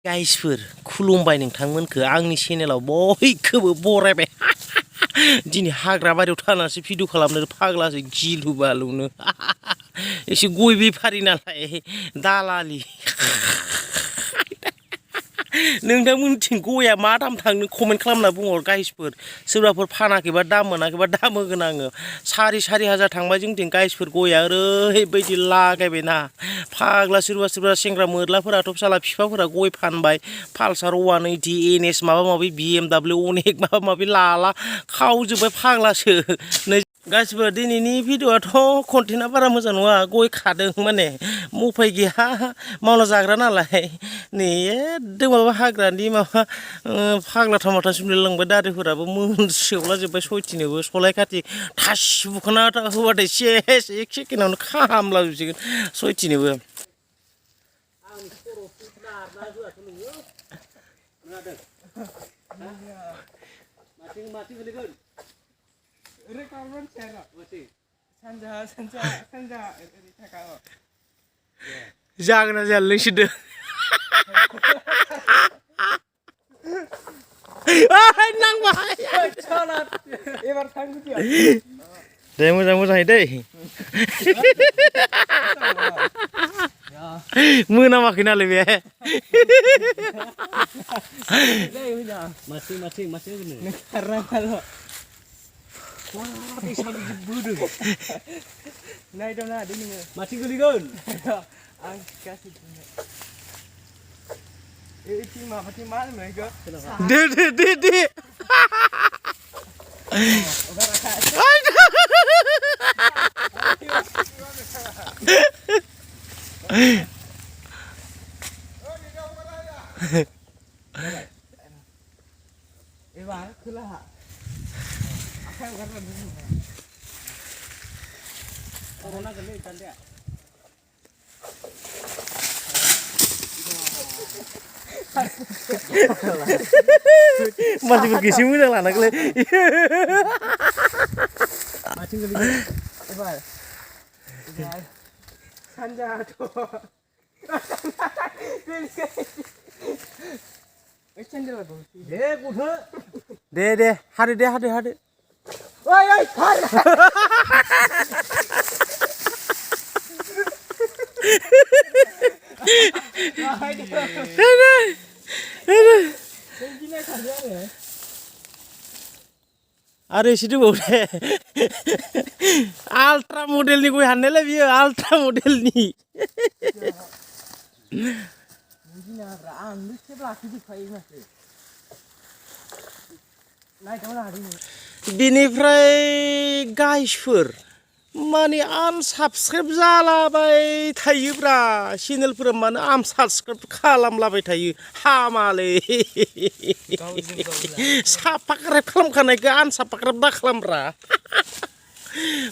गाइसफोर खुलुमबाय नोंथांमोनखो आंनि चेनेलाव बयखौबो बरायबाय दिनै हाग्रा बारियाव थानानैसो भिडिअ खालामनो फाग्लासो गिलु बालुनो एसे गय बेफारि नालाय दालालि नोंथांमोनथिं गया मा दाम थांनो कमेन्ट खालामना बुंहर गाइसफोर सोरबाफोर फानाखैबा दाम मोनाखैबा दाम होगोन आङो सारि हाजार थांबाय जोंथिं गाइसफोर गया ओरैबायदि लागायबायना फाग्ला सोरबा सेंग्रा मोरलाफोराथ' फिसाला बिफाफोरा गय फानबाय पालसार 180 NS माबा माबि BMW अनेक माबा माबि लाला खावजोब्बाय फाग्लासो गासिबो दिनैनि भिडिअ'आथ' कन्टेन्टआ बारा मोजां नङा गय खादों माने उफाय गैया मावना जाग्रा नालाय नै एकदम माबा हाग्रानि माबा फाग्ला थामाथा सोमलायलांबाय दारिफोराबो मोनसेवलाजोब्बाय सयथिनोबो सलाय खाथि थास बुखाना होबाथाय सेस 1 सेकेन्डआवनो खामलाजोबसिगोन सयथिनोबो जागोन ना जाया लोंसिदो नांबाय दे मोजाङै दे मोनामाखै नालाय बे नायदावना दे नोङो माथि गोलैगोन आं गासै एथिं माबाथिं मा होनो इखो दे एबार खोलाहा आखाइ हगारनानै कर'ना गोलै दान्दाया मानसिफोरखौ एसे मोजां लानांगौलै माथिं गोलैगोन एबार सानजाहाथ' दे हादो ओइ खार आरो एसे दंबावो दे आल्ट्रा मडेलनि गय हाननायलाय बियो आल्ट्रा मडेलनि बेनिफ्राय गाइसफोर माने आनसाबस्क्राइब जालाबाय थायोब्रा चेनेलफोरा मानो आनसाबस्क्राइब खालामलाबाय थायो हामालै साबस्क्राइब खालामखानायखौ आनसाबस्क्राइब दा खालामब्रा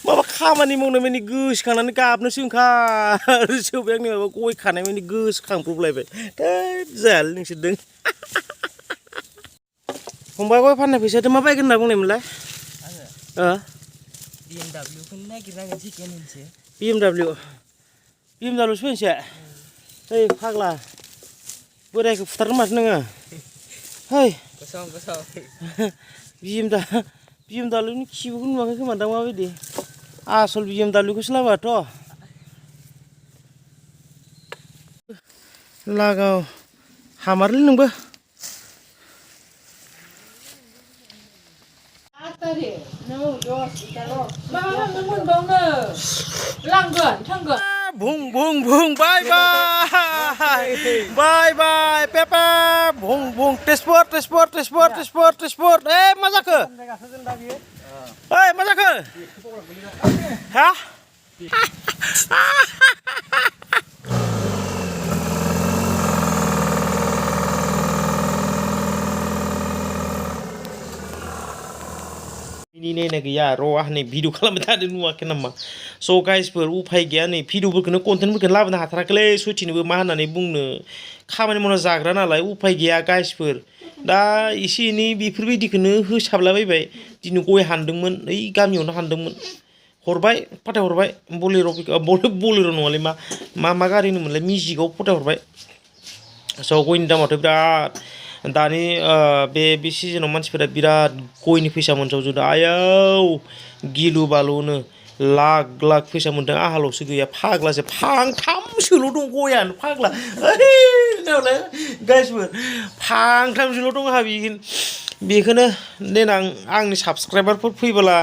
माबा खामानि मावनो माने गोसोखांनानै गाबनोसो ओंखारजोब्बाय आंनि माबा गय खानाय माने गोसोखांब्रबलायबाय जायालै नोंसोरदों फंबाय गय फाननाय फैसाजों मा बायगोन होनना बुंनायमोनलाय BMW खौनो नागिरनांगोन सेकेन्ड हेन्डसो BMW सो फैनोसै ओइ फाग्ला बोरायखौ फुथारगोन माथो नोङो है गोसाव BMWनि खिबुखौ नुवाखै खोमा दां माबायदि आसल BMWखौसो लाबोआथ' लागाव हामारलै नोंबो बुं बाय पेपा बुं तेजपुर ए मा जाखो ओइ मा जाखो हा नायनाय गैया र' आंनि भिडिअ खालामबाय थादों नुवाखै नामा स' गाइसफोर उफाय गैया नै भिडिअफोरखौनो कन्टेन्टफोरखौनो लाबोनो हाथाराखैलै सयथिनोबो मा होननानै बुंनो खामानि मावना जाग्रा नालाय उफाय गैया गाइसफोर दा एसे एनै बेफोरबायदिखौनो होसाबलाबायबाय दिनै गय हानदोंमोन ओइ गामियावनो हानदोंमोन हरबाय फाथायहरबाय बलेर' नङालै मा गारि होनोमोनलाय मिजिकआव फाथायहरबाय स' गयनि दामाथ' बिराद दानि बे सिजोनाव मानसिफोरा बिराद गयनि फैसा मोनसावजोबदों आयौ गिलु बालुनो लाख लाख फैसा मोन्दों आहाल'सो गैया फाग्लासो फांथामसोल' दं गयानो फाग्ला ओइ गाइसफोर फांथामसोल' दं आंहा बेखौनो देनां आंनि साबसक्राइबारफोर फैबोला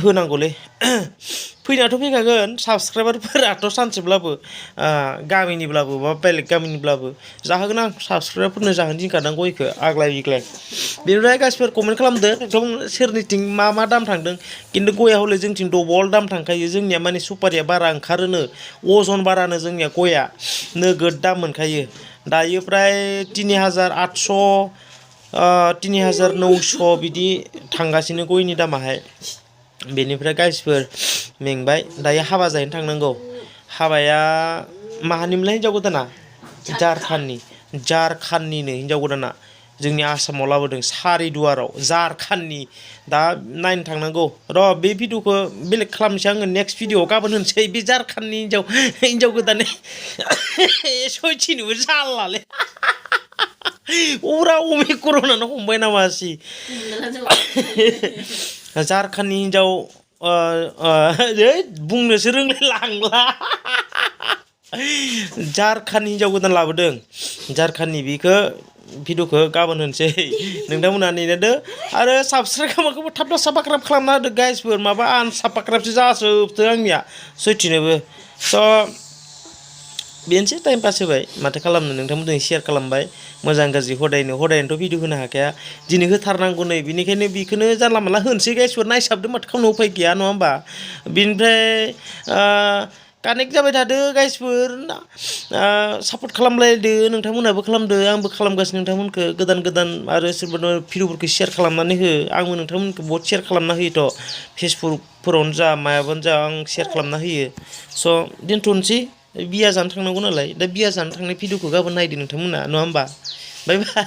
होनांगौलै फैनायाथ' फैखागोन साबसक्राइबारफोराथ' सानसेब्लाबो गामिनिब्लाबो बा बेलेग गामिनिब्लाबो जाहोगोन आं साबसक्राइबारफोरनो जाहोनो दिनखादां गयखौ आग्लाय बिग्लाय बेनिफ्राय गासिबो कमेन्ट खालामदो एकदम सोरनिथिं मा दाम थांदों खिन्थु गया हले जोंथिं डबल दाम थांखायो जोंनिया माने सुपारिया बारा ओंखारोनो अजन बारानो जोंनिया गया नोगोद दाम मोनखायो दायो प्राय 3800 3900 बिदि थांगासिनो गयनि दामाहाय बेनिफ्राय गाइसफोर मेंबाय दायो हाबा जाहैनो थांनांगौ हाबाया माहानिमोनलाय हिन्जाव गोदाना झारखान्डनिनो हिन्जाव गोदाना जोंनि आसामाव लाबोदों सारिदुवाराव झारखान्डनि दा नायनो थांनांगौ र' बे भिडिअखौ बेलेग खालामनोसै आङो नेक्स्ट भिडिअआव गाबोन होनोसै बे झारखान्डनि हिन्जाव गोदान सयथिनोबो जालालै अरा अमे कर'नानो हमबाय नामासि झारखान्डनि हिन्जाव बुंनोसो रोंलाय लांला झारखान्डनि हिन्जाव गोदान लाबोदों झारखान्डनि बेखौ भिडिअखौ गाबोन होनोसै नोंथांमोनहा नेनादो आरो साबसक्राइब खालामाखैबा थाब साबस्क्राइब खालामना होदो गाइसफोर माबा आनसाबस्क्राइबसो जाजोबदों आंनिया सयथिनोबो स' बेनोसै टाइम पास होबाय माथो खालामनो नोंथांमोनजों शेयार खालामबाय मोजां गाज्रि हदायनोथ' भिडिअ होनो हाखाया दिनै होथारनांगौ नै बेनिखायनो बेखौनो जानला मानला होनोसै गाइसफोर नायसाबदो माथो खालामनो उफाय गैया नङा होमबा बेनिफ्राय कानेक्ट जाबाय थादो गाइसफोर सापर्ट खालामलायदो नोंथांमोनहाबो खालामदो आंबो खालामगासिनो नोंथांमोनखौ गोदान गोदान आरो सोरबा भिडिअफोरखौ शेयार खालामनानै हो आंबो नोंथांमोनखौ बहुद शेयार खालामना होयोथ' फेसबुकफोरावनो जा मायाबानो जा आं शेयार खालामना होयो स' दोनथ'नोसै बिया जानो थांनांगौ नालाय दा बिया जानो थांनाय भिडिअखौ गाबोन नायदो नोंथांमोना नङा होमबा बाय बाय